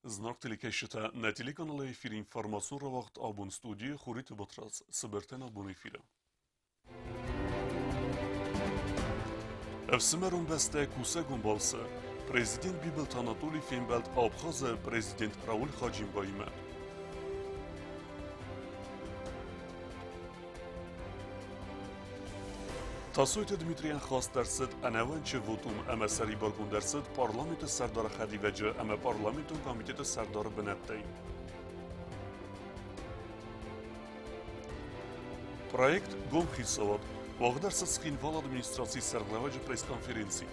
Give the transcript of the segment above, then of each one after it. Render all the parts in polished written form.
Зынаргъ телекӕсджытӕ, нӕ телеканалы эфиры информацион рауагъд абон студийы Хуриты Батрадз. Цыбыртӕн абон эфиры. Ӕфсымӕрон бӕстӕ кусӕгон балцы президент Бибылты Анатолий фембӕлд Абхазы президент Рауль Хаджимбаимӕ. Тасойты Дмитрийӕн хаст ӕрцыд ӕнӕуӕнчы вотум ӕмӕ сӕрибаргонд ӕрцыд парламенты сӕрдары хӕдивӕджы ӕмӕ парламентон комитеты сӕрдары бынӕттӕй. Проект Гом хицауад уагъд ӕрцыд Цхинвалы администрацийы сӕргълӕууӕджы пресс-конференци.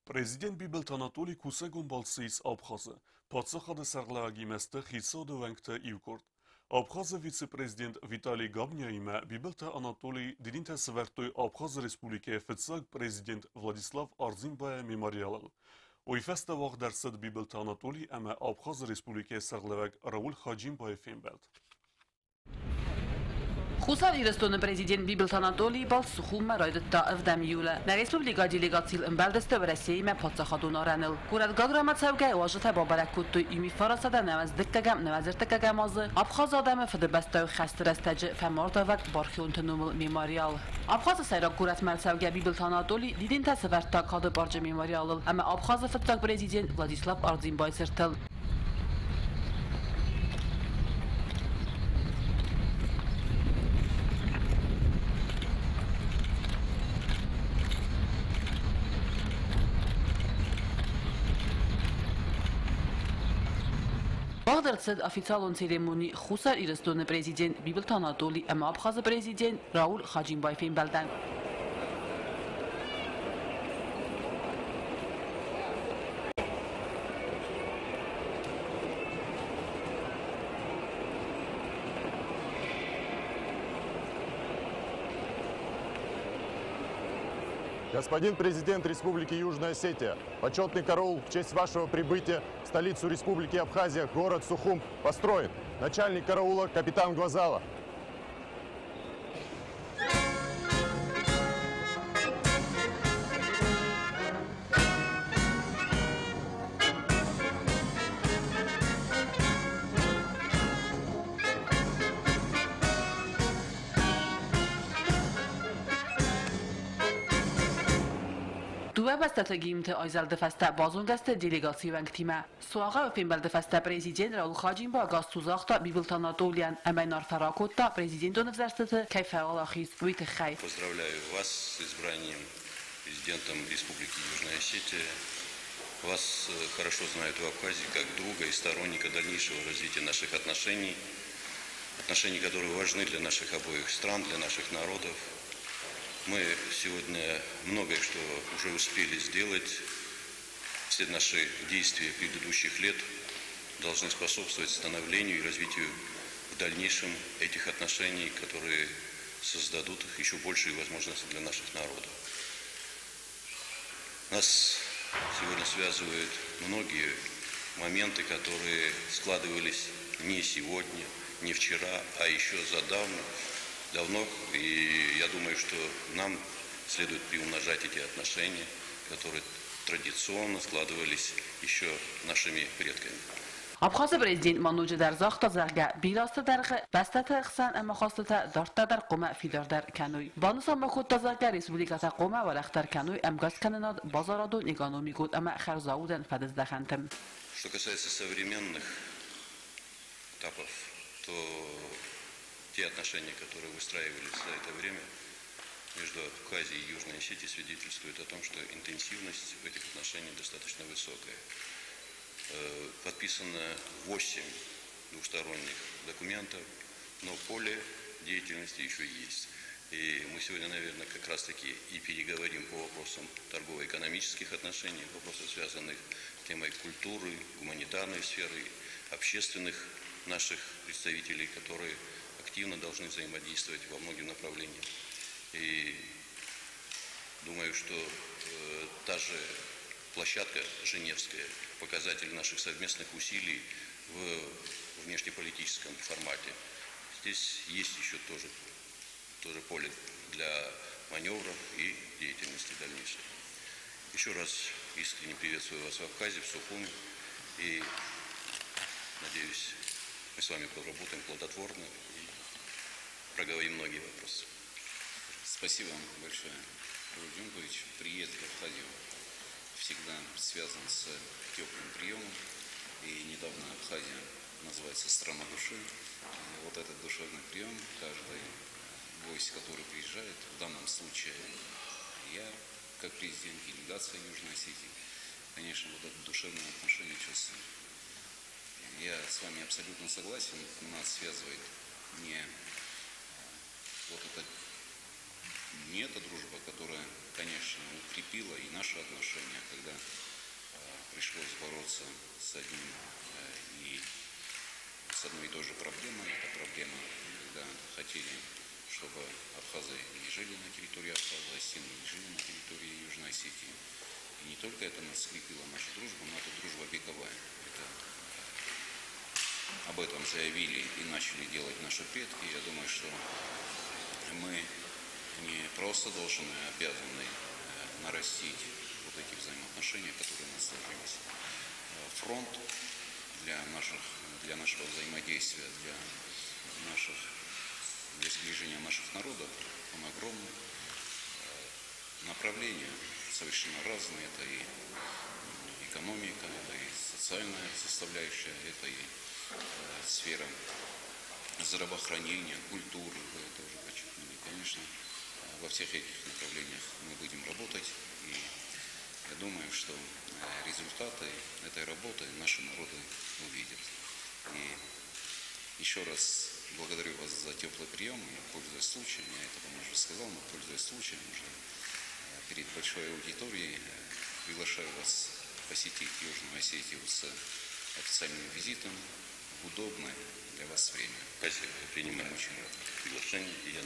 Президент Бибылты Анатолий кусӕгон балцы ис Абхазы. Паддзахады сӕргълӕууӕгимӕ сты хицауады уӕнгтӕ иу къорд. Абхазы вице-президент Виталий Габняимӕ Бибылты Анатолий дидинтӕ сӕвӕрдтой Абхазы Республикӕйы фыццаг президент Владислав Ардзинбайы мемориалыл. Уый фӕстӕ уагъд ӕрцыд Бибылты Анатолий ӕмӕ Абхазы Республикӕйы сӕргълӕууӕг Рауль Хаджимбайы фембӕлд. Хуссар Ирыстоны президент Бибылты Анатолий балц Сухуммӕ райдыдта ӕвдӕм июлы. Нӕ республикӕйы делегацийыл ӕмбӕлдысты Уӕрӕсеимӕ паддзахадон арӕныл. Горӕт Гаграмӕ цӕугӕ уазджытӕ бабӕрӕг кодтой Юмифара 192 ӕртыккӕгӕм азы Абхазы адӕмы Фыдыбӕстӕйы хӕсты рӕстӕджы фӕмардӕвӕг бархионты номыл мемориал. Абхазы сӕйраг горӕтмӕ ӕрцӕугӕ Бибылты Анатолий дидинтӕ сӕвӕрдта Кады парчы мемориалыл ӕмӕ Абхазы фыццаг президент Владислав Ардзинбайы цыртыл. Уагъд ӕрцыд официалон церемони Хуссар Ирыстоны президент Бибылты Анатоли ӕмӕ Абхазы президент Рауль Хаджимбай фембӕлдӕн. Господин президент Республики Южная Осетия, почетный караул в честь вашего прибытия в столицу Республики Абхазия, город Сухум, построен. Начальник караула капитан Глазала. Дыууӕ бӕстӕты гимнты айзӕлды фӕстӕ базонгӕ сты делегацийы уӕнгтимӕ. Суагъӕ фембӕлды фӕстӕ президент Рауль Хаджимба ӕгас загъта Бибылты Анатолийӕн ӕмӕ йын арфӕ ракодта президентон ӕвзӕрстыты кӕй фӕуӕлахиз, уый тыххӕй. Поздравляю вас с избранием президентом Республики Южная Осетия. Вас хорошо знают в Абхазии как друга и сторонника дальнейшего развития наших отношений, отношений, которые важны для наших обоих стран, для наших народов. Мы сегодня многое что уже успели сделать. Все наши действия предыдущих лет должны способствовать становлению и развитию в дальнейшем этих отношений, которые создадут еще большие возможности для наших народов. Нас сегодня связывают многие моменты, которые складывались не сегодня, не вчера, а еще задавно, давно. И я думаю, что нам следует приумножать эти отношения, которые традиционно складывались еще нашими предками. Абхазы президент ма ноджыдӕр загъта, зӕгъгӕ, бирӕ азты дӕргъы бӕстӕты хсӕн ӕмахастытӕ дарддӕр дӕр хъуамӕ фидардӕр кӕной. Банысан ма кодта, зӕгъгӕ, республикӕтӕ хъуамӕ уӕрӕхдӕр кӕной ӕмгуысткӕнынад базарадон, экономикон ӕмӕ хӕрзаудӕн фӕдыздӕхӕнты. Что касается современных этапов, то те отношения, которые выстраивались за это время между Абхазией и Южной Осетией, свидетельствуют о том, что интенсивность этих отношений достаточно высокая. Подписано 8 двусторонних документов, но поле деятельности еще есть. И мы сегодня, наверное, как раз-таки и переговорим по вопросам торгово-экономических отношений, вопросов, связанных с темой культуры, гуманитарной сферы, общественных наших представителей, которые активно должны взаимодействовать во многих направлениях. И думаю, что та же площадка Женевская, показатель наших совместных усилий в внешнеполитическом формате. Здесь есть еще тоже поле для маневров и деятельности дальнейшей. Еще раз искренне приветствую вас в Абхазии, в Сухуми. И надеюсь, мы с вами поработаем плодотворно и проговорим многие вопросы. Спасибо вам большое, Рауль Дюнкович. Приезд в Абхазию всегда связан с теплым приемом. И недавно Абхазия называется «Страна души». И вот этот душевный прием, каждый гость, который приезжает, в данном случае я, как президент делегации Южной Осетии, конечно, вот это душевное отношение чувствую. Я с вами абсолютно согласен. Нас связывает не вот это, не эта дружба, которая, конечно, укрепила и наши отношения, когда пришлось бороться с одним и с одной и той же проблемой. Это проблема, когда хотели, чтобы абхазы не жили на территории Абхазии, осетины не жили на территории Южной Осетии. И не только это нас скрепило, нашу дружбу, но это дружба вековая. Это, об этом заявили и начали делать наши предки. Я думаю, что мы не просто должны, а обязаны нарастить вот эти взаимоотношения, которые у нас сложились. Фронт для нашего взаимодействия, для сближения наших народов, он огромный. Направления совершенно разные. Это и экономика, это и социальная составляющая, это и сфера здравоохранения, культуры, вы это уже подчеркнули. Конечно, во всех этих направлениях мы будем работать, и я думаю, что результаты этой работы наши народы увидят. И еще раз благодарю вас за теплый прием, и, пользуясь случаем, я это вам уже сказал, но пользуясь случаем, уже перед большой аудиторией приглашаю вас посетить Южную Осетию с официальным визитом в удобное для вас время. Спасибо, я принимаю Будем очень рады. приглашение, и я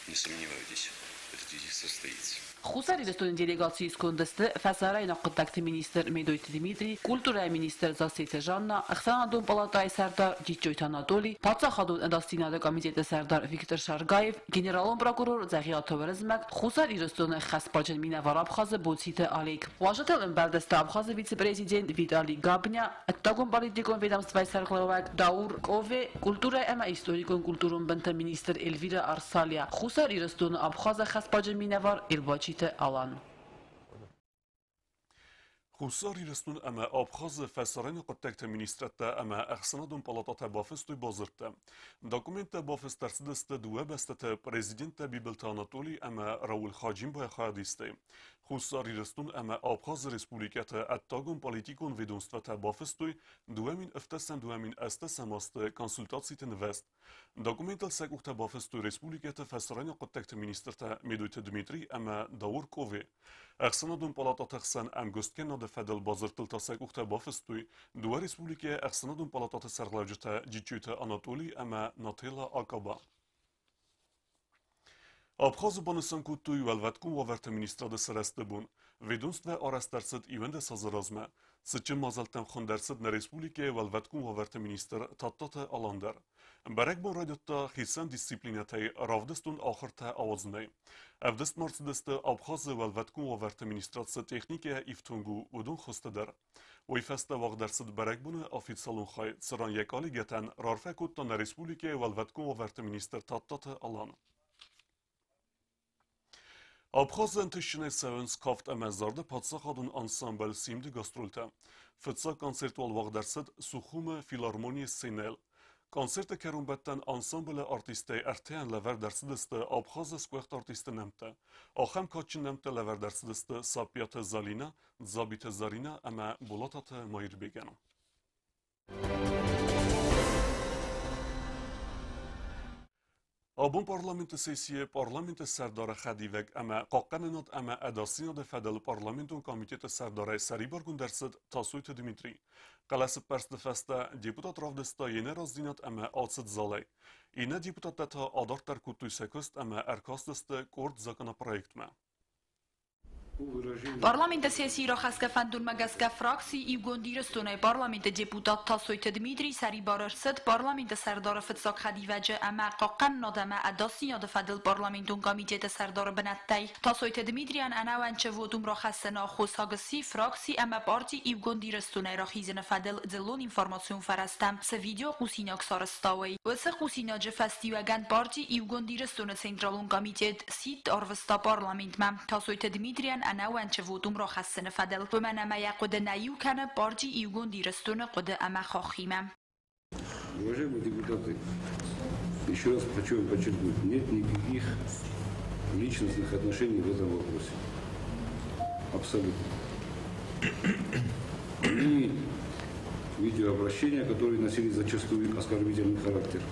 не сомневаюсь, этот визит состоится. Хуссар Ирыстоны делегацийы сконды сты фӕсарӕйнаг хъуыддӕгты министр Медойты Дмитрий, культурӕйы министр Зассеты Жанна, ӕхсӕнадон палатӕйы сӕрдар Джиджджойты Анатолий, паддзахадон ӕдасдзинады комитеты сӕрдар Виктор Шаргаев, генералон прокурор Дзӕгъиаты Уырызмӕг, Хуссар Ирыстоны ӕххӕстбарджын минӕвар Абхазы Боциты Олег. Уазджытыл ӕмбӕлдысты Абхазы вице-президент Виталий Габня, ӕддагон политикон ведомствӕйы сӕргълӕууӕг Даур Кове, культурӕ ӕмӕ историкон-культурон бынты министр Эльвира Арсалия, Хуссар Ирыстоны Абхазы ӕххӕстбарджын минӕвар Елбачиты Алан. Хуссар Ирыстон ӕмӕ Абхазы фӕсарӕйнаг хъуыддӕгты министрӕдтӕ ӕмӕ ӕхсӕнадон палататӕ бафыстой бадзырдтӕ. Документтӕ бафыст ӕрцыдысты дыууӕ бӕстӕты президенттӕ Бибылты Анатолий ӕмӕ Рауль Хаджимбайы хайадистӕй. Хуссар Ирыстон ӕмӕ Абхазы республикӕты ӕддагон политикон ведомствӕтӕ бафыстой 2018 азты консультациты нывӕзт. Документыл сӕ къухтӕ бафыстой республикӕты фӕсарӕйнаг хъуыддӕгты министртӕ Медойты Дмитрий ӕмӕ Даур Кове. Ӕхсӕнадон палататы хсӕн ӕмгуысткӕнынады фӕдыл бадзырдтыл та сӕ къухтӕ бафыстой дыууӕ республикӕйы ӕхсӕнадон палататы сӕргълӕуджытӕ Джиджджойты Анатолий ӕмӕ Нателла Акаба. Абхазы банысан кодтой уӕлвӕткон уавӕрты министрады сырӕзты бон. Ведомствӕ арӕзт ӕрцыд 11 азы размӕ. Цытджын мадзӕлттӕм хуынд ӕрцыд нӕ республикӕйы уӕлвӕткон уавӕрты министр Тадтаты Алан дӕр. Бӕрӕгбон райдыдта хицӕн дисциплинӕтӕй равдыстон ахуыртӕ ауадзынӕй. Ӕвдыст ма рцыдысты Абхазы уӕлвӕткон уавӕрты министрад цы техникӕйӕ ифтонг у, уыдон хуызты дӕр. Уый фӕстӕ уагъд ӕрцыд бӕрӕгбоны официалон хай, цыран йӕ коллегӕтӕн раарфӕ кодта нӕ республикӕйы уӕлвӕткон уавӕрты министр Тадтаты Алан. Абхазы ӕнтыстджынӕй цӕуынц кафт ӕмӕ зарды паддзахадон ансамбль Симды гастрольтӕ. Фыццаг концерт уал уагъд ӕрцыд Сухумы филармонийы сценӕйыл. Концерты кӕронбӕттӕн ансамблы артисттӕй ӕртӕйӕн лӕвӕрд ӕрцыдысты Абхазы сгуыхт артисты нӕмттӕ. Ахӕм кадджын нӕмттӕ лӕвӕрд ӕрцыдысты Саппиаты Залина, Дзабиты Зарина ӕмӕ Болататы Маирбегӕн. Абон парламенты сессийы парламенты сӕрдары хӕдивӕг ӕмӕ хъахъхъӕнынад ӕмӕ ӕдасдзинады фӕдыл парламентон комитеты сӕрдарӕй сӕрибаргонд ӕрцыд Тасойты Дмитрий. Хъӕлӕсыппӕрсты фӕстӕ депутат равдыста йе нӕраздзинад ӕмӕ ацыд залӕй. Иннӕ депутаттӕ та адарддӕр кодтой сӕ куыст ӕмӕ ӕркастысты къорд законопроектмӕ. Парламенты сессийы рахӕсгӕ фӕндонмӕ гӕсгӕ фракци Иугонд Ирыстон-ӕй парламенты депутат Тасойты Дмитрий сӕрибар ӕрцыд парламенты сӕрдары фыццаг хӕдивӕджы ӕмӕ хъахъхъӕнынад ӕмӕ ӕдасдзинады фӕдыл парламентон комитеты сӕрдары бынӕттӕй. Тасойты Дмитрийӕн ӕнӕууӕнчы вотум рахӕссыны аххосаг сси фракци ӕмӕ парти Иугонд Ирыстон-ӕй рахизыны фӕдыл дзыллон информацион фӕрӕзтӕм цы видеохъусинаг сарӕзта, уый. Уыцы хъусинаджы фӕстиуӕгӕн парти Иугонд Ирыстоны Централон комитет сидт арвыста парламентмӕ Тасойты Дмитрийӕн ӕнӕууӕнчы вотум рахӕссыны фӕдыл, уымӕн ӕмӕ йӕ хъуыды нӕ иу кӕны парти Иугонд Ирыстоны хъуыды ӕмӕ хаххимӕ. Уважаемые депутаты, еще раз хочу вам подчеркнуть, нет никаких личностных отношений в этом вопросе. Абсолютно. Ни видеообращения, которые носили зачастую оскорбительный характер,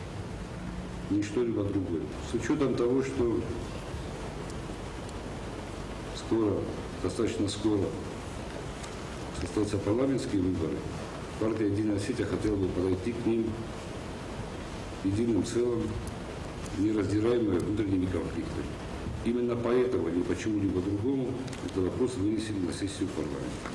ни что-либо другое. С учетом того, что скоро, достаточно скоро состоятся парламентские выборы, партия «Единая Осетия» хотела бы подойти к ним единым целым, не раздираемая внутренними конфликтами. Именно поэтому, а не почему-либо другому, этот вопрос вынесен на сессию парламента.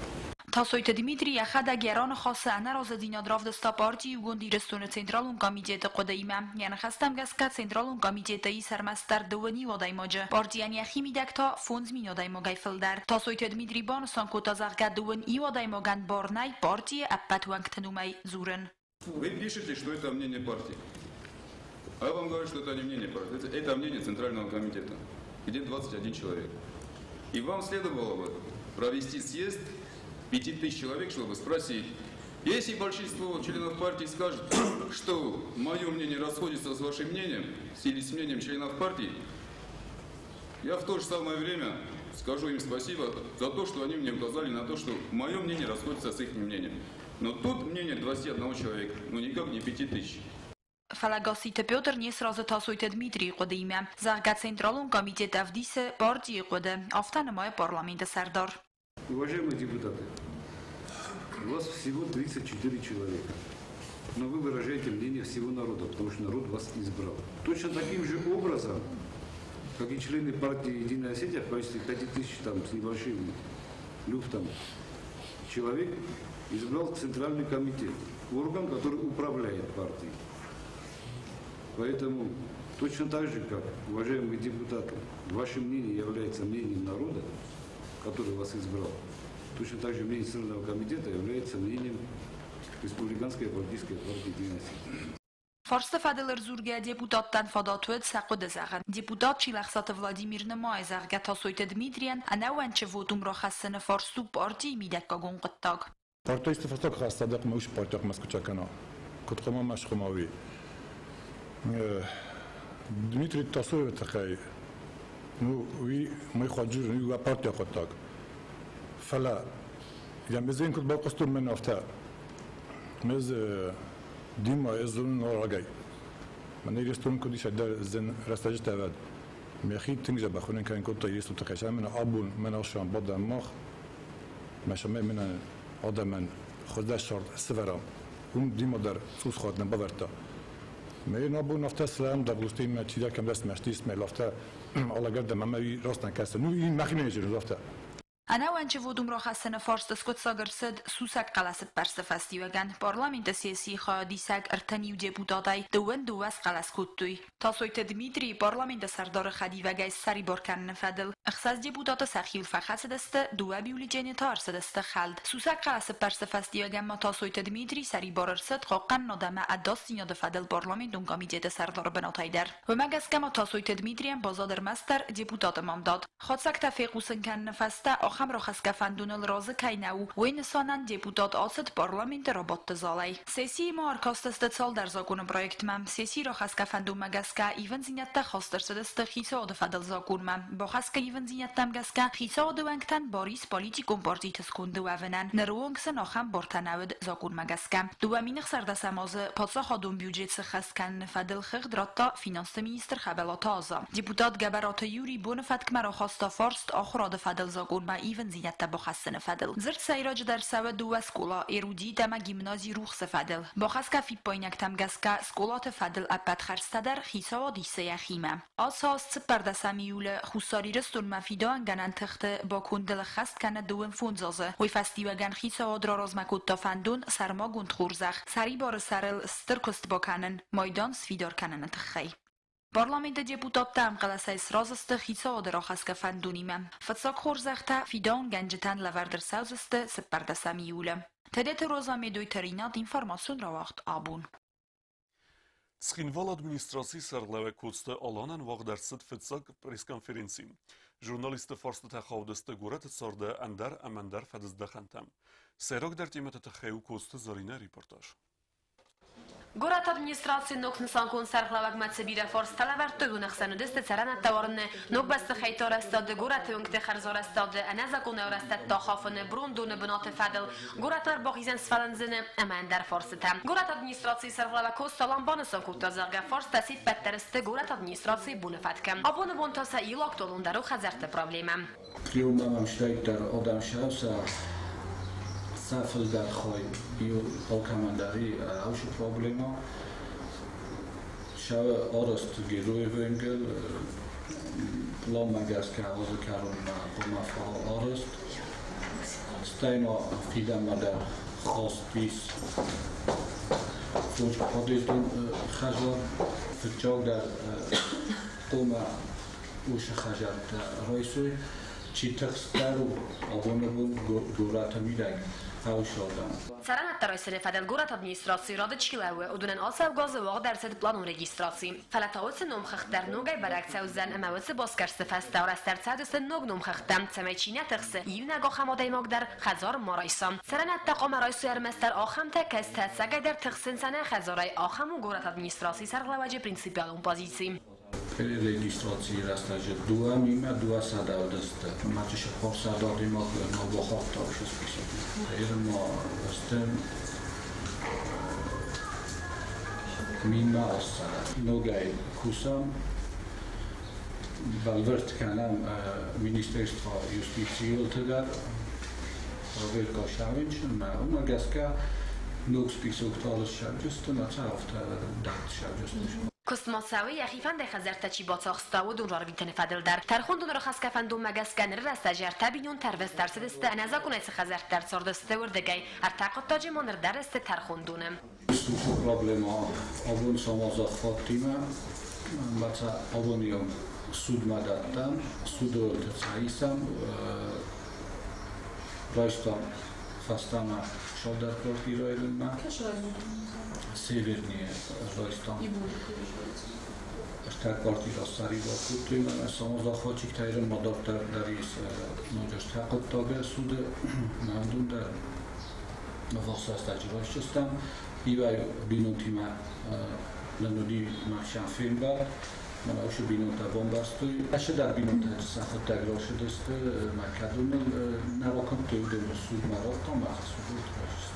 Тасойты Дмитрий йӕхӕдӕг йӕ раныхасы ӕнӕразыдзинад равдыста парти Иугонд Ирыстоны Централон комитеты хъуыдыимӕ. Йӕ ныхӕстӕм гӕсгӕ Централон комитеты ис ӕрмӕстдӕр 2 иу адӕймаджы, партийӕн йӕхи мидӕг та 5000 адӕймагӕй фылдӕр. Тасойты Дмитрий банысан кодта, зӕгъгӕ, 2 иу адӕймагӕн бар нӕй партийы ӕппӕт уӕнгты номӕй дзурын. Вы пишете, что это мнение партии. А я вам говорю, что это не мнение партии, это мнение Центрального комитета, где 21 человек. И вам следовало бы провести съезд 5000 человек, чтобы спросить, если большинство членов партии скажет, что мое мнение расходится с вашим мнением или с мнением членов партии, я в то же самое время скажу им спасибо за то, что они мне указали на то, что мое мнение расходится с их мнением. Но тут мнение 21 человека, но никак не 5000. Фӕлӕ Гасситы Петр не сразы Тасойты Дмитрийы хъуыдыимӕ, зӕгъгӕ, Централон комитет ӕвдисы партийы хъуыды, афтӕ нымайы парламенты сӕрдар. Уважаемые депутаты, у вас всего 34 человека. Но вы выражаете мнение всего народа, потому что народ вас избрал. Точно таким же образом, как и члены партии «Единая Осетия» в количестве 5000 там, с небольшим люфтом человек избрал Центральный комитет, орган, который управляет партией. Поэтому точно так же, как, уважаемые депутаты, ваше мнение является мнением народа, который вас избрал, точно так же мнение Центрального комитета является мнением Республиканской политической партии «Единая Осетия». Фарсты фӕдыл ӕрдзургӕйӕ депутаттӕн фадат уыд сӕ хъуыды зӕгъын. Депутат Чилӕхсаты Владимир нымайы, зӕгъгӕ, Тасойты Дмитрийӕн ӕнӕууӕнчы вотум рахӕссыны фарст у партийы мидӕггагон хъуыддаг. Партийы фӕстаг хӕстӕ дӕр хъуамӕ уыцы партийы хъуамӕ скъуыддзаг кӕна, куыд хъуамӕ ма схъуамӕ уый. Дмитрий Тасоевы тыххӕй, ну, уый мӕ хуаджыр, уый уӕ партийы хъуыддаг. Фӕлӕ йӕм ӕз куыд байхъуыстон мӕн афтӕ, ӕз Дима ӕз зонын рагӕй. Мӕнӕ Ирыстоны куыд ис, ӕддӕр зын рӕстӕджытӕ вӕд. Мӕхи тынг дзӕбӕх уынын кӕнын кодта Ирыстоны тыххӕй. Мӕнӕ абон мӕн ӕхсӕн бадӕм мах, мӕ сӕмӕй мӕнӕ адӕмӕн хуыздӕр цард сывӕрӕм. Уым Дима дӕр цъус хатт нӕ бавӕрдта. Мӕ абон афтӕ слӕм Даглустимӕ чидӕр кӕмдӕр смӕсты ис, мӕ афтӕ алӕгӕрдӕм ӕмӕ уый раст нӕ кӕсы. Ну, и мӕхимӕ не афтӕ. Ӕнӕууӕнчы вотум рахӕссыны фарст скъуыддзаг ӕрцыд сусӕг хъӕлӕсӕппӕрсты фӕстиуӕгӕн. Парламенты сессийы хайадисӕг 31 депутатӕй 22 схъӕлӕс кодтой Тасойты Дмитрийы парламенты сӕрдары хӕдивӕгӕй ссӕрибар кӕныны фӕдыл. 6 депутаты сӕхиуыл фӕхӕцыдысты, 2 бюллетены та ӕрцыдысты хӕлд. Сусӕг хъӕлӕсӕппӕрсты фӕстиуӕгӕн ма Тасойты Дмитрий сӕрибар ӕрцыд хъахъхъӕнынад ӕмӕ ӕдасдзинады фӕдыл парламентон комитеты сӕрдары бынатӕй дӕр. Уымӕ гӕсгӕ ма Тасойты Дмитрийӕн баззад ӕрмӕстдӕр депутаты мандат. Хатдзӕгтӕ фехъусын кӕныны фӕстӕ ахӕм рахӕсгӕ фӕндоныл разы кӕй нӕу, уый нысанӕн депутат ацыд парламенты рабадты залӕй. Сессийы ма ӕркастысты цалдӕр законы проектмӕ. Сессийы рахӕсгӕ фӕндонмӕ гӕсгӕ ивындзинӕдтӕ хаст ӕрцыдысты хицауады фӕдыл законмӕ. Бахӕсгӕ ивындзинӕдтӕм гӕсгӕ хицауады уӕнгтӕн бар ис политикон партиты сконды уӕвынӕн. Ныры онг сын ахӕм бартӕ нӕ уыд законмӕ гӕсгӕ. 2016 азы паддзахадон бюджет сыххӕст кӕныны фӕдыл хыгъд радта финансты министр Хӕбӕлаты Аза. Депутат Гӕбӕраты Юрий боны фӕткмӕ рахаста фарст ахуырады фӕдыл законмӕ. ивындзинӕдтӕ бахӕссыны фӕдыл. Дзырд сӕйраджыдӕр цӕуы дыууӕ скъола «Эрудит» ӕмӕ гимнази «Рухс»-ы фӕдыл. Бахӕсгӕ фиппаинӕгтӕм гӕсгӕ скъолаты фӕдыл ӕппӕт хӕрдзтӕ дӕр хицауад исы йӕхимӕ. Ацы аз 14 июлы Хуссар Ирыстонмӕ фидауынгӕнӕн тыхты бакондыл ӕххӕст кӕны 25 азы. Уый фӕстиуӕгӕн хицауад раразмӕ кодта фӕндон сӕрмагонд хорзӕх сӕрибары сӕрыл стыр куыст бакӕнын, майдан сфидар кӕныны тыххӕй. Парламенты депутаттӕ ӕмхъӕлӕсӕй сразы сты хицауады рахӕсгӕ фӕндонимӕ. Фыццаг хорзӕхтӕ фидауынгӕнджытӕн лӕвӕрд ӕрцӕудзысты 14 июлы. Тедеты Роза, Медойты Ринат, информацион рауагъд «Абон». Цхинвалы администрацийы сӕргълӕууӕг Коцты Аланӕн уагъд ӕрцыд фыццаг пресс-конференци. Журналистты фарстытӕ хаудысты горӕты царды ӕндӕр ӕмӕ ӕндӕр фӕдыздӕхӕнтӕм. Сӕйрагдӕр темӕты тыххӕй у Коцты Зӕринӕ репортаж. Горӕты администрацийы ног нысангонд сӕргълӕууӕгмӕ цы бирӕ фарстытӕ лӕвӕрдтой, уыдон ӕхсӕн уыдысты цӕрӕнӕттӕ уарыны, ног бӕстыхӕйтты арӕзтады, горӕты уынгты хӕрзарӕзтады, ӕнӕзакъонӕй арӕзтӕдтӕ ахафыны, брондоны бынаты фӕдыл, горӕтмӕ ӕрбахизӕн сфӕлындзыны ӕмӕ ӕндӕр фарстытӕ. Горӕты администрацийы сӕргълӕууӕг Коцты Алан банысан кодта, зӕгъгӕ, фарстытӕ се ппӕт дӕр сты горӕты администрацийы боны фӕткы. Абоны бон та сӕ иу актуалондӕр у хӕдзӕртты проблемӕ. Приеммӕ мӕм сдӕйддӕр адӕм сӕ сӕ фылдӕр хай иу алкӕмӕн дӕр и уыцы проблема. Сӕ арӕзт Героевы уынгыл планмӕ гӕсгӕ азы кӕронмӕ хъуамӕ арӕзт. Стӕй ма фидӕнмӕ дӕр хаст ис фондзподъездон хӕдзар. Фыццагдӕр хъуамӕ уыцы хӕдзӕрттӕ райсой, чи тыхстдӕр у абоны бон горӕты мидӕг хъӕуысадӕн. Цӕрӕнӕттӕ райсыны фӕдыл горӕты администрацийы рады чи лӕууы, уыдонӕн ацӕугӕ азы уагъд ӕрцыд планон регистраци. Фӕлӕ та уыцы номхыгъд дӕр ногӕй бӕрӕг цӕудзӕн ӕмӕ уыцы басгӕрсты фӕстӕ арӕзт ӕрцӕудзысты ног номхыгъдтӕ, цӕмӕй чи нӕ тыхсы, иунӕг ахӕм адӕймаг дӕр хӕдзар ма райса. Цӕрӕнӕттӕ хъуамӕ райсой ӕрмӕстдӕр ахӕмтӕ, кӕцытӕ ӕцӕгӕйдӕр тыхсынц ӕнӕ хӕдзарӕй, ахӕм у горӕты администрацийы сӕргълӕууӕджы принципиалон позици. Регистрацийы рӕстӕджы 2 270 мӕ 400 адӕймаг ма бахаудта уыцы списокмӕ. Ирма сты 1800. Ногӕй кусӕм, бӕлвырд кӕнӕм Министерство юстицийы уылты дӕр, проверка сӕвынч, ӕмӕ уымӕ гӕсгӕ ног списоктӕ ссардзысты, мӕ сӕ афтӕ дард ссардзысты. Куыст ма цӕуы, йӕхи фӕндӕй хӕдзӕрттӕ чи бацахста, уыдон рарвитыны фӕдыл дӕр. Тӕрхондоны рахӕсгӕ фӕндонмӕ гӕсгӕ ныры рӕстӕджы ӕртӕ бинонтӕ ӕрвыст ӕрцыдысты ӕнӕзакъонӕй цы хӕдзӕрттӕ ӕрцардысты, уырдыгӕй. Ӕртӕ хъуыддаджы ма ныр дӕр сты тӕрхондоны. Уыцы проблема абон Самазахваттимӕ, мӕ сӕ абоны онг судмӕ дӕттӕм, суды уылты сӕ исӕм, райстам фӕстӕмӕ цалдӕр квартирӕйы. Северный райстам. Ӕртӕ квартира ссӕрибар кодтой, мӕ Самазахватчиктӕ ирын ма дарддӕр дӕр ис ноджы ӕртӕ хъуыддагы суды, мӕ уыдон дӕр ӕввахс рӕстӕджы райсдзыстӕм. Иуӕй бинонтимӕ нын уыди махӕн фембӕлд, мӕнӕ уыцы бинонтӕ бамбӕрстой. Ӕсыдӕр бинонтӕ сӕхуыдтӕг рацыдысты, мӕ кӕд уымӕн нӕ ракодтой, уыдон судмӕ радтам, мах суды райсдзыстӕм.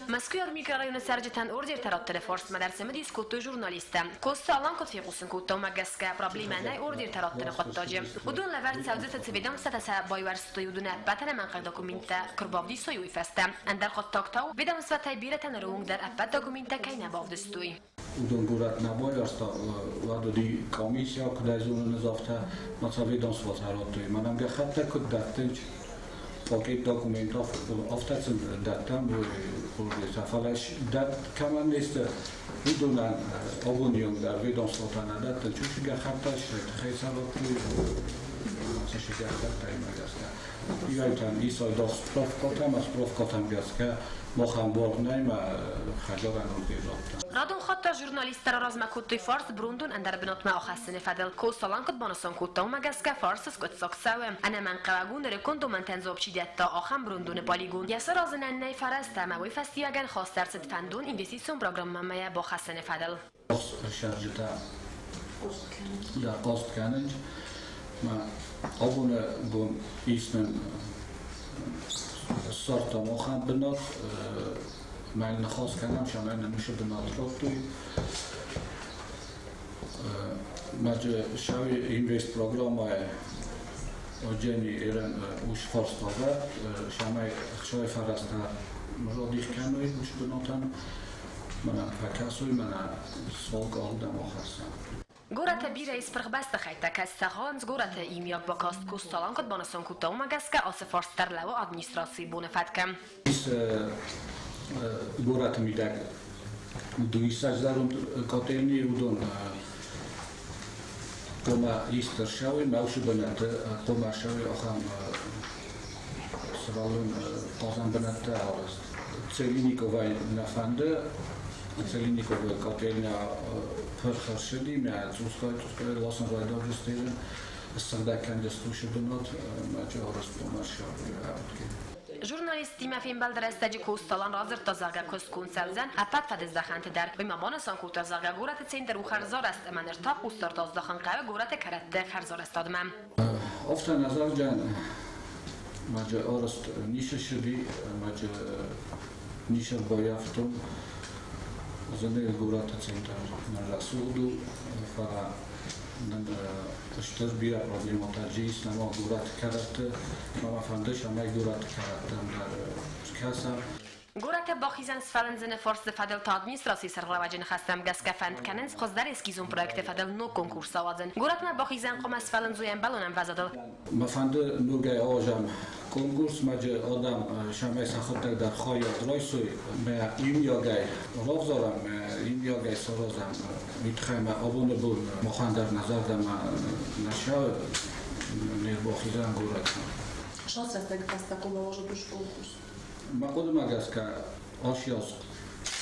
Мӕскуыйаг микрорайоны цӕрджытӕн ордертӕ раттыны фарстмӕ дӕр цымыдис кодтой журналисттӕ. Коцты Алан куыд фехъусын кодта, уымӕ гӕсгӕ проблемӕ нӕй ордертӕ раттыны хъуыддаджы. Уыдон лӕвӕрд цӕудзысты цы ведомствотӕ сӕ байуӕрстой, уыдон ӕппӕт ӕнӕмӕнгхъӕугӕ документтӕ куы рбавдисой, уый фӕстӕ. Ӕндӕр хъуыддаг та у, ведомствотӕй бирӕтӕ ныры онг дӕр ӕппӕт документтӕ кӕй нӕ бавдыстой. Уыдон горӕт нӕ байуӕрста, уӕд уыди комиссия, куыд ӕй зонын ӕз афтӕ, мӕ сӕ ведомствотӕ радтой. Мӕнӕн гӕххӕттӕ куыд дӕттынц, пакет документов афтӕ сын дӕттӕм, ордертӕ, фӕлӕ кӕмӕн не сты, уыдонӕн абоны онг дӕр ведомствотӕ нӕ дӕттынц уыцы гӕххӕттӕ, сӕ тыххӕй сӕ радтой, цы гӕххӕттӕимӕ гӕсгӕ. Иуӕйтӕн ис айдагъ справкӕтӕ, ӕмӕ справкӕтӕм гӕсгӕ махӕн бар нӕй, мӕ хӕдзарӕн ордер радтӕм. Радон хатт та журналисттӕ раразмӕ кодтой фарст брондон ӕндӕр бынатмӕ ахӕссыны фӕдыл. Коцты Алан куыд банысан кодта, уымӕ гӕсгӕ фарст скъуыддзаг цӕуы. Ӕнӕмӕнгхъӕуӕг у нырыккон домӕнтӕн дзуапп чи дӕтта, ахӕм брондоны полигон. Йӕ саразынӕн нӕй фӕрӕзтӕ ӕмӕ уый фӕстиуӕгӕн хаст ӕрцыд фӕндон инвестицион программӕмӕ йӕ бахӕссыны фӕдыл. Сӕрджытӕ дӕр хъаст кӕнынц. Мӕ абоны бон ис нын ссардтам ахӕм бынат, мӕ ныхас кӕнӕм, цӕмӕй нын уыцы бынат радтой. Мӕ сӕ инвестпрограммӕйы Оджени эрен уш фарстава, шамай хшой фараста мродих кӕной уш бынатӕн, мӕнӕ фӕкӕсой, мӕнӕ свалка алдӕм ахӕссӕм. Горӕты бирӕ ис пырх бӕстыхӕйттӕ, кӕцы цӕгъӕлынц горӕты иумиаг бакаст. Косталан куыд банысан кодта, уымӕ гӕсгӕ ацы фарст дӕр лӕууы администрацийы боны фӕткы. Ис горӕты мидӕг дыууиссӕдз зӕронд котельни, уыдон хъуамӕ ист ӕрцӕуой, мӕ уыцы бынӕтты хъуамӕ ӕрцӕуой ахӕм сывӕллон хъазӕн бынӕттӕ арӕзт. Целинниковӕй нӕ фӕнды, Целинниковы котельня пырх ӕрцыди, мӕ цъусгай-цъусгай ласын райдайдзысты, ссыгъдӕг кӕндзысты уыцы бынат, мӕ арӕзт хъуамӕ ӕрцӕуой. Журналисттимӕ фембӕлды рӕстӕджы Косталан радзырдта, зӕгъгӕ, куыст конд цӕудзӕн ӕппӕт фӕдыздӕхӕнты дӕр. Уый ма банысан кодта, зӕгъгӕ, горӕты центр у хӕрзарӕзт ӕмӕ ныр та хъусдард аздахын хъӕуы горӕты кӕрӕтты хӕрзарӕзтадмӕ. Афтӕ нӕ зӕгъдзӕн, мӕджы арӕзт ницы ссыди, мӕджы ницы ӕрбаййӕфтон. Зыны горӕты центр нын рӕсугъд у, фӕлӕ нын стыр бирӕ проблемӕтӕ ис нӕма горӕты кӕрӕтты. Мӕ фӕнды, цӕмӕй горӕты кӕрӕттӕм дӕр скӕсӕм. Горӕты бахизӕн сфӕлындзыны фарсты фӕдыл та администрацийы сӕргълӕууӕджы ныхӕстӕм гӕсгӕ фӕнд кӕнынц хуыздӕр эскизон проекты фӕдыл ног конкурс ауадзын. Горӕтмӕ бахизӕн хъуамӕ сфӕлындзой ӕмбӕлон ӕмвӕзадыл. Мӕ фӕнды ногӕй ауазӕм конкурс, мӕджы адӕм сӕмӕй сӕхуыдтӕг дӕр хайад райсой, мӕ иумиагӕй равзарӕм, мӕ иумиагӕй саразӕм. Уый тыххӕй мӕ абоны бон махӕн дӕр нӕ зӕрдӕмӕ нӕ цӕуы не рбахизӕн горӕтмӕ. Шансӕттӕг фӕстӕ хъуамӕ уазӕг конкурс. Мӕ хъуыдымӕ гӕсгӕ, ацы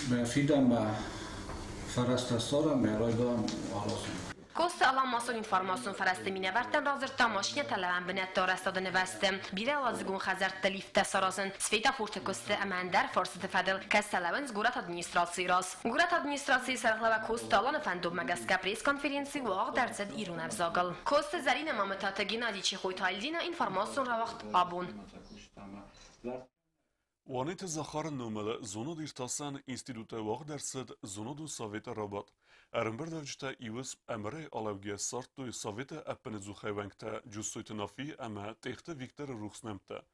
мӕ фидӕнмӕ фӕрӕзтӕ ссарӕм, мӕ райдайӕм аразын. Коцты Алан массон информацион фӕрӕзты минӕвӕрттӕн радзырдта машинӕтӕ лӕууӕн бынӕтты арӕзтады нывӕзты, бирӕуӕладзыгон хӕдзӕртты лифттӕ саразын, светофорты куысты ӕмӕ ӕндӕр фарстыты фӕдыл, кӕцытӕ лӕууынц горӕты администрацийы раз. Горӕты администрацийы сӕргълӕууӕг Коцты Аланы фӕндонмӕ гӕсгӕ пресс-конференци уагъд ӕрцыд ирон ӕвзагыл. Коцты Зӕринӕ, Мамытаты Геннадий, Чехойты Альдина, информацион рауагъд Абон. Уанеты Захары номыл зонад-иртасӕн институты уагъд ӕрцыд зонадон советы рабадт. Ӕрӕмбырдуӕвджытӕ иуыс ӕмырӕй алӕугӕ ссардтой советы ӕппынӕдзухӕй уӕнгтӕ Джуссойты Нафи ӕмӕ Тъехты Викторы рухс нӕмттӕ.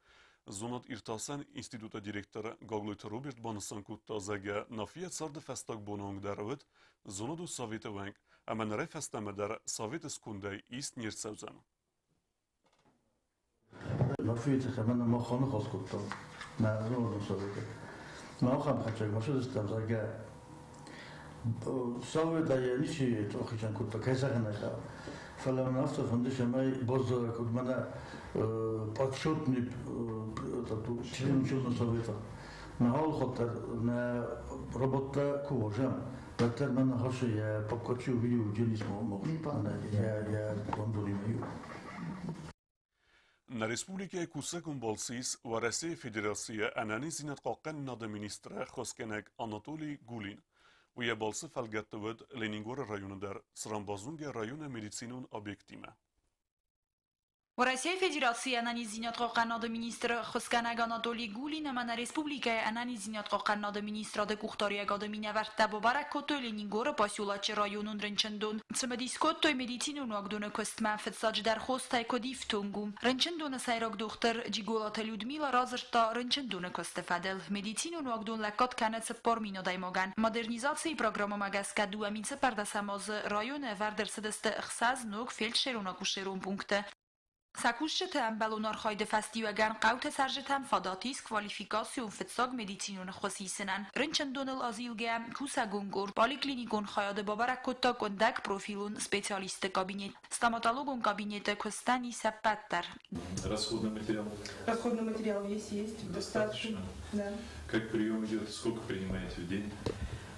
Зонад-иртасӕн институты директор Гаглойты Роберт банысан кодта, зӕгъгӕ, Нафийӕ царды фӕстаг боны онг дӕр уыд зонадон советы уӕнг ӕмӕ нырӕй фӕстӕмӕ дӕр советы скондӕй ист не рцӕудзӕн. Нафийы тыххӕй мӕнӕ мах аныхас кодтам нӕ зонадон советы. Мӕ ахӕм хатдзӕгмӕ ссыдыстӕм, зӕгъгӕ, Советӕй йӕ ничи ахицӕн кодта, кӕй зӕгъын ӕй хъӕуы. Фӕлӕ мын афтӕ фӕнды, цӕмӕй баззайа куыд мӕнӕ подсчетный член ученого совета. Нӕ алы хатт дӕр нӕ роботтӕ куы уарзӕм, уӕддӕр мӕ ныхасы йӕ папкачи увидел Денис йӕ бандонимӕ иу. Нӕ республикӕйы кусӕгон балцы ис Уӕрӕсейы Федерацийы ӕнӕниздзинад хъахъхъӕнынады министры ӕххуысгӕнӕг Анатолий Гулин. Уый йӕ балцы фӕлгӕтты уыд Ленингоры районы дӕр, цыран базонгӕ районы медицинон объекттимӕ. Уӕрӕсейы Федерацийы ӕнӕниздзинад хъахъхъӕнынады министры ӕххуысгӕнӕг Анатолий Гулин ӕмӕ нӕ республикӕйы ӕнӕниздзинад хъахъхъӕнынады министрады къухдариуӕгады минӕвӕрттӕ бабӕрӕг кодтой Ленингоры поселочы районон рынчындон. Цымыдис кодтой медицинон уагдоны куыстмӕ, фыццаджыдӕр хостӕй куыд ифтонг у. Рынчындоны сӕйраг дохтыр Джиголаты Людмила радзырдта рынчындоны куысты фӕдыл. Медицинон уагдон лӕггад кӕны 40 000 адӕймагӕн. Модернизацийы программӕмӕ гӕсгӕ 2014 азы районы ӕвӕрд ӕрцыдысты 6 ног фельдшерон-акушерон пункты. Сӕ кусджыты ӕмбӕлон архайды фӕстиуӕгӕн хъӕуты цӕрджытӕн фадат ис квалификацион фыццаг медицинон ӕххуыс исынӕн. Рынчындоныл азилгӕ кусӕгон къорд поликлиникон хайады бабӕрӕг кодта къуындӕг профилон специалистты кабинет. Стоматологон кабинеты куыстӕн ис ӕппӕт дӕр. Расходный материал? Расходный материал весь есть. Достаточно? Да. Как прием идет? Сколько принимаете в день?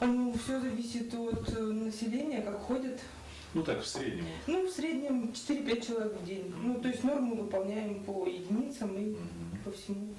Ну, все зависит от населения, как ходят. Ну так, в среднем? Ну, в среднем 4-5 человек в день. Ну, то есть норму выполняем по единицам и по всему.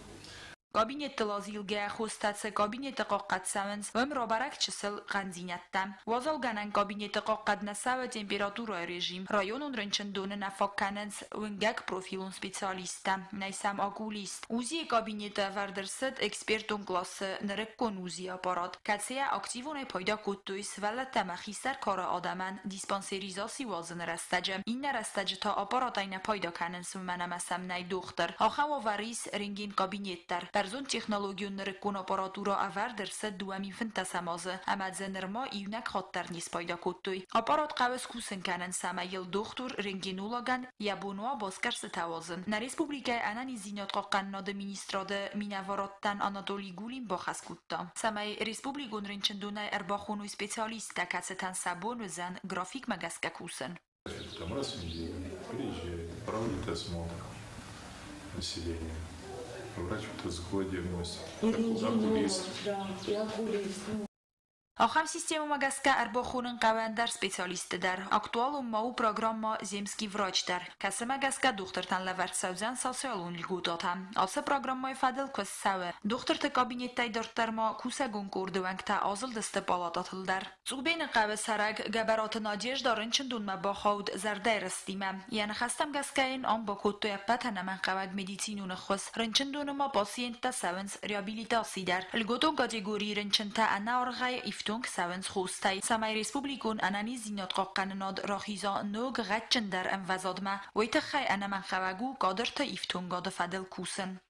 Кабинеттыл азилгӕ хостӕ цы кабинеты хъахъхъӕд цӕуынц, уым рабӕрӕг чысыл хъӕндзинӕдтӕ. Уазалгӕнӕн кабинеты хъахъхъӕд нӕ цӕуы температурӕйы режим. Районон рынчындоны нӕ фаг кӕнынц уынгӕг профилон специалисттӕ, нӕй сӕм окулист. УЗИ-йы кабинеты ӕвӕрд ӕрцыд экспертон къласы нырыккон УЗИ-йы аппарат, кӕцыйӕ активонӕй пайда кодтой сывӕллӕттӕ ӕмӕ хистӕр кары адӕмӕн диспансеризаци уадзыны рӕстӕджы. Иннӕ рӕстӕджы та аппаратӕй нӕ пайда кӕнынц, уымӕн ӕмӕ сӕм нӕй дохтыр. Ахӕм уавӕры ис рентген-кабинет дӕр. Бӕрзондтехнологион нырыккон аппаратурӕ ӕвӕрд ӕрцыд 2015 азы, ӕмӕ дзы нырма иунӕг хатт дӕр не спайда кодтой. Аппарат хъӕуы скусын кӕнын, цӕмӕй йыл дохтыр-рентгенологӕн йӕ бон уа басгӕрстытӕ уадзын. Нӕ республикӕйы ӕнӕниздзинад хъахъхъӕнынады министрады минӕварадтӕн Анатолий Гулин бахӕс кодта, цӕмӕй республикон рынчындонӕй ӕрбахоной специалисттӕ, кӕцытӕн сӕ бон уыдзӕн графикмӕ гӕсгӕ кусын. Там раз в неделю приезжает, проводит осмотр населения. Врач ультразвуковой диагностики, окулист. Да, и окулист. Ахӕм системӕмӕ гӕсгӕ ӕрбахонын хъӕуы ӕндӕр специалистты дӕр. Актуалон ма у программӕ «Земский врач» дӕр, кӕцымӕ гӕсгӕ дохтыртӕн лӕвӕрд цӕудзӕн социалон льготӕтӕ. Ацы программӕйы фӕдыл куыст цӕуы. Дохтырты кабинеттӕй дарддӕр ма кусӕгон къорды уӕнгтӕ азылдысты палатӕтыл дӕр. Цъубены хъӕуы цӕрӕг Гӕбӕраты Надежда рынчындонмӕ бахауд зӕрдӕйы рыстимӕ. Йӕ ныхӕстӕм гӕсгӕ йын ам бакодтой ӕппӕт ӕнӕмӕнгхъӕуӕг медицинон ӕххуыс. Рынчындоны ма пациенттӕ цӕуынц реабилитаци дӕр. Льготон категорийы рынчынтӕ ӕнӕаргъӕй ифтонг цӕуынц хостӕй, цӕмӕй республикон ӕнӕниздзинад хъахъхъӕнынад рахиза ног, гъӕдджындӕр ӕмвӕзадмӕ, уый тыххӕй ӕнӕмӕнгхъӕуӕг у кадрты ифтонгады фӕдыл кусын.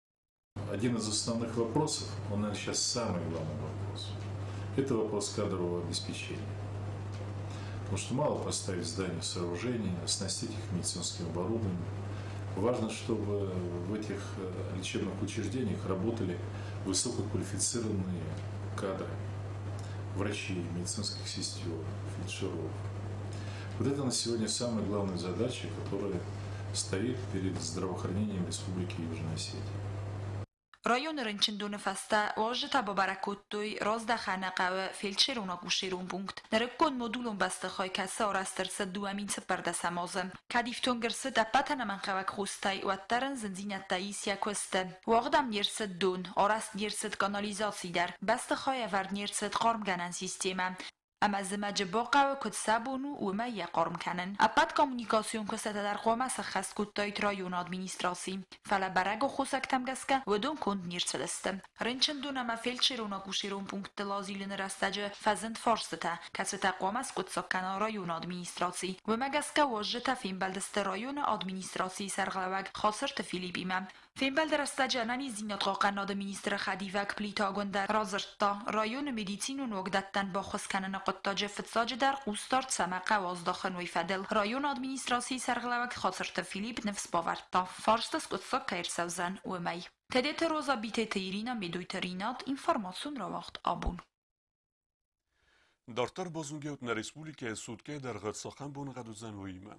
Один из основных вопросов, он, наверное, сейчас самый главный вопрос, это вопрос кадрового обеспечения. Потому что мало поставить здания, сооружения, оснастить их медицинским оборудованием. Важно, чтобы в этих лечебных учреждениях работали высококвалифицированные кадры, врачи, медицинских сестер, фельдшеров. Вот это на сегодня самая главная задача, которая стоит перед здравоохранением Республики Южная Осетия. Районы рынчындоны фӕстӕ уазджытӕ бабӕрӕг кодтой Раздӕхӕны хъӕуы фельдшерон-акушерон пункт. Нырыккон модулон бӕстыхай, кӕцы арӕзт ӕрцыд 2014 азы. Кӕд ифтонг ӕрцыд ӕппӕт ӕнӕмӕнгхъӕуӕг хостӕй, уӕддӕр ын зындзинӕдтӕ ис йӕ куысты. Уагъд ӕм не рцыд дон, арӕзт не рцыд канализаци дӕр, бӕстыхай ӕвӕрд не рцыд хъармгӕнӕн системӕ. Ӕмӕ зымӕджы бахъӕуы, куыд сӕ бон у, уымӕй йӕ хъарм кӕнын. Ӕппӕт коммуникацион куыстытӕ дӕр хъуамӕ сӕххӕст кодтаид районы администраци. Фӕлӕ бӕрӕг аххосӕгтӕм гӕсгӕ уыдон конд не рцыдысты. Рынчындон ӕмӕ фельдшерон-акушерон пункттыл азилыны рӕстӕджы фӕзынд фарстытӕ, кӕцытӕ хъуамӕ скъуыддзаг кӕна районы администраци. Уымӕ гӕсгӕ уазджытӕ фембӕлдысты районы администрацийы сӕргълӕууӕг Хацырты Филиппимӕ. Фембӕлды рӕстӕджы ӕнӕниздзинад хъахъхъӕнынады министры хӕдивӕг Плиты Агуындӕ радзырдта, районы медицинон уагдӕттӕн баххуыс кӕныны хъуыддаджы фыццаджыдӕр хъусдард цӕмӕ хъӕуы аздахын, уый фӕдыл. Районы администрацийы сӕргълӕууӕг Хацырты Филипп ныфс бавӕрдта, фарста скъуыддзаг кӕй ӕрцӕудзӕн, уымӕй. Тедеты Роза, Битеты Ирина, Медойты Ринат, информацион рауагъд «Абон». Дарддӕр базонгӕут нӕ республикӕйы суткӕйы дӕргъы цахӕм боныгъӕд уыдзӕн, уыимӕ.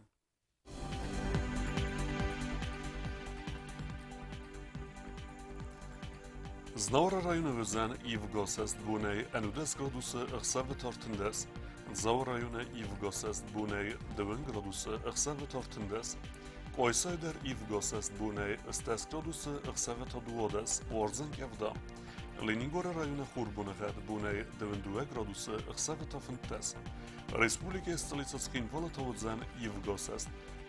Знауыры районы уыдзӕн ивгӕ бонӕй 11 градусы, ӕхсӕвы та 13. Дзауы районы ивгӕ бонӕй 2 градусы, ӕхсӕвы та 13. Къуайсайы дӕр ивгӕ бонӕй 10 градусы, ӕхсӕвы та 12, уардзӕн къӕвда. Ленингоры районы хурбоныгъӕд бонӕй 22 градусы, ӕхсӕвы та 15. Республикӕйы столицӕ Цхинвалы та уыдзӕн ивгӕ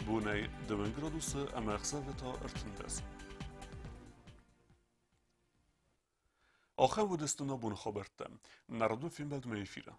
бонӕй 2 градусы ӕмӕ ӕхсӕвы та 13. Ахӕм уыдысты нӕ боны хабӕрттӕ. Нӕ радон фембӕлдмӕ эфиры.